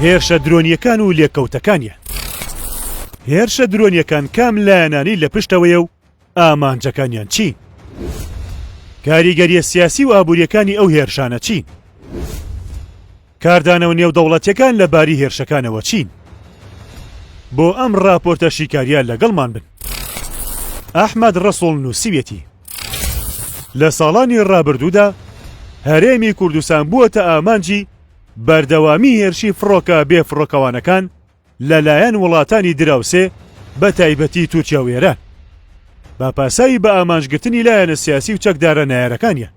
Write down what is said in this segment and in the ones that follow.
هێرشە درۆنییەکان و لێکەوتەکانیان. هێرشە درۆنییەکان کام لایەنانەی لە پشتەوەیە و ئامانجەکانیان چین؟ کاریگەرییە سیاسی و ئابوورییەکانی ئەو هێرشانە چین؟ کاردانەوە نێودەوڵەتییەکان لە باری هێرشەکانەوە چین؟ بۆ ئەم ڕاپۆرتە شیکارییە لەگەڵمان بن. ئەحمەد ڕەسوڵ نووسیویەتی، لە ساڵانی ڕابردوودا هەرێمی کوردستان بووەتە ئامانجی بەردەوامی هێرشی فڕۆکە بێفڕۆکەوانەکان لەلایەن وڵاتانی دراوسێ بە تایبەتی تورکیا و ئێران بە پاساوی بە ئامانجگرتنی لایەنە سیاسی و چەکدارە نایارەکانیان.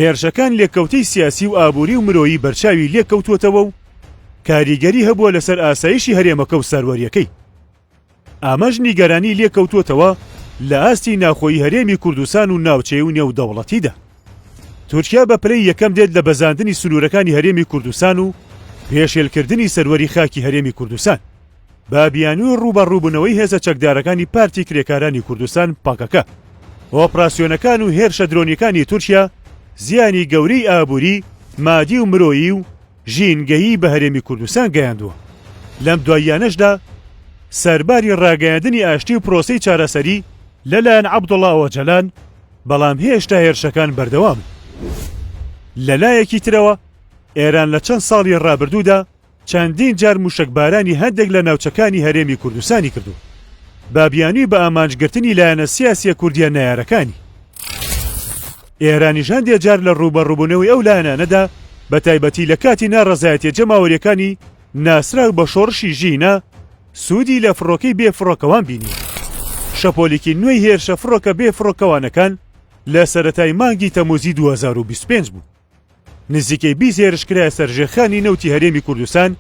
هێرشەکان لێکەوتەی سیاسی و ئابووری و مرۆیی بەرچاوی لێکەوتووەتەوە و کاریگەری هەبووە لەسەر ئاسایشی هەرێمەکە و سەروەریەکەی. ئەمەش نیگەرانی لێکەوتووەتەوە لە ئاستی ناخۆیی هەرێمی کوردستان و ناوچەی و نێودەوڵەتیدا. تورکیا بە پلەی یەکەم دێت لە بەزاندنی سنوورەکانی هەرێمی کوردستان و پێشێلکردنی سەروەری خاکی هەرێمی کوردستان بە بیانووی ڕووبەڕووبوونەوەی هێزە چەکدارەکانی پارتی کرێکارانی کوردستان پەکەکە. ئۆپراسیۆنەکان و هێرشە درۆنیەکانی تورکیا زیانی گەورەی ئابووری، مادی و مرۆیی و ژینگەیی بە هەرێمی کوردستان گەیاندووە. لەم دواییانەشدا سەرباری ڕاگەیاندنی ئاشتی و پرۆسەی چارەسەری لەلایەن عەبدوڵا ئۆجەلان، بەڵام هێشتا هێرشەکان بەردەوامن. لەلایەکی ترەوە ئێران لە چەند ساڵی ڕابردوودا چەندین جار مووشەکبارانی هەندێک لە ناوچەکانی هەرێمی کوردستانی کردووە بە بیانووی بە ئامانجگرتنی لایەنە سیاسییە کوردییە نەیارەکانی. ئێرانیش هەندێ جار لە ڕووبەڕووبوونەوەی ئەو لایەنانەدا بە تایبەتی لە کاتی ناڕەزایەتییە جەماوەرییەکانی ناسراو بە شۆڕشی ژینا سوودی لە فڕۆکەی بێ فڕۆکەوان بینیوە. شەپۆلێکی نوێی هێرشە فڕۆکە بێ فڕۆکەوانەکان لە سەرەتای مانگی تەمووزی 2025 بوو. نزیکەی 20 هێرش کرایە سەر ژێرخانی نەوتی هەرێمی کوردستان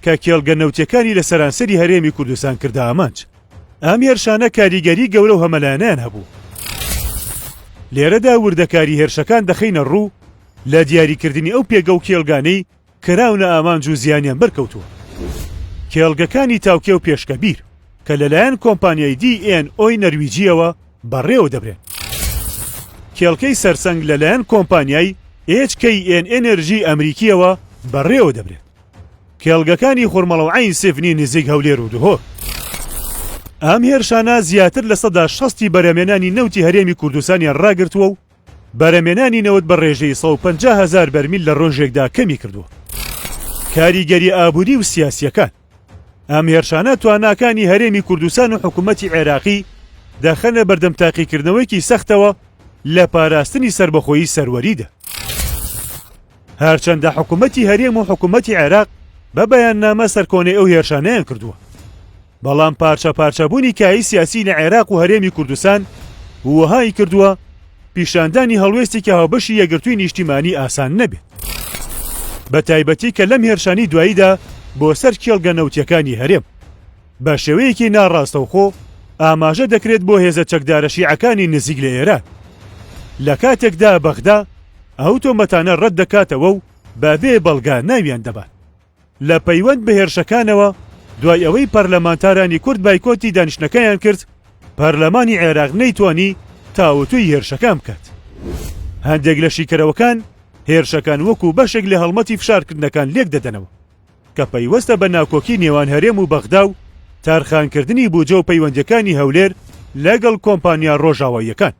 کە کێڵگە نەوتیەکانی لە سەرانسەری هەرێمی کوردستان کردە ئامانج. ئەم هێرشانە کاریگەری گەورە و هەمەلایەنەیان هەبوو. لێرەدا وردەکاری هێرشەکان دەخەینە ڕوو لە دیاریکردنی ئەو پێگە و کێڵگانەی کراونە ئامانج و زیانیان بەرکەوتووە. کێڵگەکانی تاوکێ و پێشکەبیر کە لەلایەن کۆمپانیای دی ئێن ئۆی نەرویجییەوە بەڕێوە دەبرێن. کێڵکەی سەرسەنگ لەلایەن کۆمپانیای ئێچ کەی ئێن ئێنێرژی ئەمریکییەوە بەڕێوە دەبرێت. کێڵگەکانی خورمەڵە و عەین سیفنی نزیک هەولێر و دهۆک. ئەم هێرشانە زیاتر 60% ی بەرهەمێنانی نەوتی هەرێمی کوردستانیان ڕاگرتووە و بەرهەمێنانی نەوت بە ڕێژەی 150 هەزار بەرمیل لە ڕۆژێکدا کەمی کردووە. کاریگەریە ئابووری و سیاسییەکان ئەم هێرشانە تواناکانی هەرێمی کوردستان و حکوومەتی عێراقی دەخەنە بەردەم تاقیکردنەوەیەکی سەختەوە لە پاراستنی سەربەخۆیی سەروەریدا. هەرچەندە حکوومەتی هەرێم و حکوومەتی عێراق بە بەیاننامە سەرکۆنەی ئەو هێرشانەیان کردووە، بەڵام پارچە پارچەبوونی کایەی سیاسی لە عێراق و هەرێمی کوردستان وەهای کردووە پیشاندانی هەڵوێستێکی هاوبەشی یەکگرتووی نیشتیمانی ئاسان نەبێت بە تایبەتی کە لەم هێرشانی دواییدا بۆ سەر کێڵگە نەوتیەکانی هەرێم بە شێوەیەکی ناڕاستەوخۆ ئاماژە دەکرێت بۆ هێزە چەکدارە شیعەکانی نزیک لە ئێران لە کاتێکدا بەغدا ئەو تۆمەتانە ڕەت دەکاتەوە و بەبێ بەڵگە ناویان دەبات. لە پەیوەند بە هێرشەکانەوە، دوای ئەوەی پەرلەمانتارانی کورد بایکۆتی دانیشتنەکەیان کرد، پەرلەمانی عێراق نەیتوانی تاوتوێی هێرشەکان بکات. هەندێک لە شیکەرەوەکان هێرشەکان وەکو بەشێک لە هەڵمەتی فشارکردنەکان لێکدەدەنەوە کە پەیوەستە بە ناکۆکی نێوان هەرێم و بەغدا و تەرخانکردنی بودجە و پەیوەندییەکانی هەولێر لەگەڵ کۆمپانیا ڕۆژاواییەکان.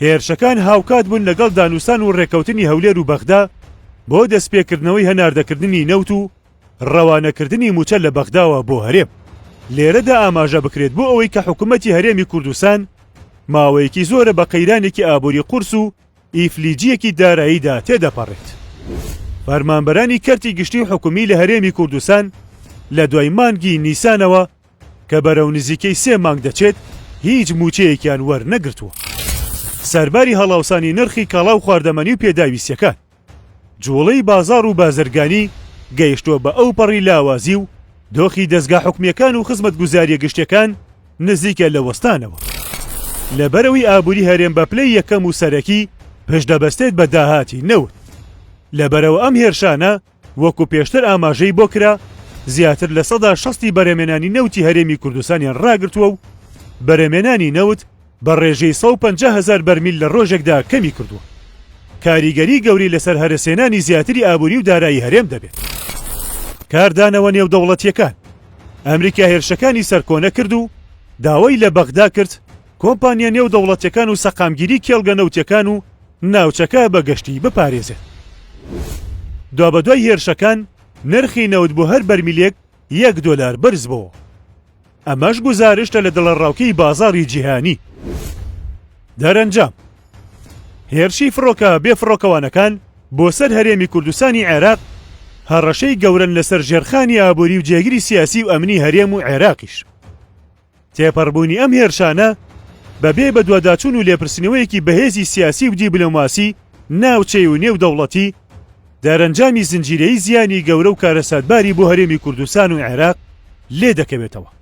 هێرشەکان هاوکات بوون لەگەڵ دانوستان و ڕێککەوتنی هەولێر و بەغدا بۆ دەستپێکردنەوەی هەناردەکردنی نەوت و ڕەوانەکردنی مووچە لە بەغداوە بۆ هەرێم. لێرەدا ئاماژە بکرێت بۆ ئەوەی کە حکومەتی هەرێمی کوردستان ماوەیەکی زۆرە بە قەیرانێکی ئابووری قورس و ئیفلیجییەکی داراییدا تێدەپەڕێت. فەرمانبەرانی کەرتی گشتی و حکومی لە هەرێمی کوردستان لە دوای مانگی نیسانەوە کە بەرەو نزیکەی سێ مانگ دەچێت هیچ مووچەیەکیان وەرنەگرتووە. سەرباری هەڵاوسانی نرخی کاڵا و خواردەمەنی و پێداویستییەکان، جووڵەی بازاڕ و بازرگانی گەیشتووە بە ئەوپەڕی لاوازی و دۆخی دەزگا حکومییەکان و خزمەتگوزارییە گشتییەکان نزیکە لە وەستانەوە. لەبەرئەوەی ئابووری هەرێم بە پلەی یەکەم و سەرەکی پشتدەبەستێت بە داهاتی نەوت، لەبەرئەوە ئەم هێرشانە وەکو پێشتر ئاماژەی بۆ کرا، زیاتر 60% ی بەرهەمێنانی نەوتی هەرێمی کوردستانیان ڕاگرتووە و بەرهەمێنانی نەوت بە ڕێژەی 150 هەزار بەرمیل لە ڕۆژێکدا کەمی کردووە. کاریگەری گەورەی لەسەر هەرەسهێنانی زیاتری ئابووری و دارایی هەرێم دەبێت. کاردانەوە نێودەوڵەتییەکان، ئەمریکا هێرشەکانی سەرکۆنە کرد و داوای لە بەغدا کرد کۆمپانیا نێودەوڵەتییەکان و سەقامگیری کێڵگە نەوتییەکان و ناوچەکە بە گشتی بپارێزێت. دوابەدوای هێرشەکان نرخی نەوت بۆ هەر بەرمیلێک یەک دۆلار بەرزبۆوە. ئەمەش گوزارشتە لە دڵەڕاوکێی بازاڕی جیهانی. دەرەنجام، هێرشی فڕۆکە بێ فڕۆکەوانەکان بۆ سەر هەرێمی کوردستانی عێراق هەڕەشەی گەورەن لەسەر ژێرخانی ئابووری و جێگری سیاسی و ئەمنی هەرێم و عێراقیش. تێپەڕبوونی ئەم هێرشانە بەبێ بەدواداچوون و لێپرسینەوەیەکی بەهێزی سیاسی و دیبلۆماسی ناوچەی و نێودەوڵەتی، دەرەنجامی زنجیرەیی زیانی گەورە و کارەساتباری بۆ هەرێمی کوردستان و عێراق لێ دەکەوێتەوە.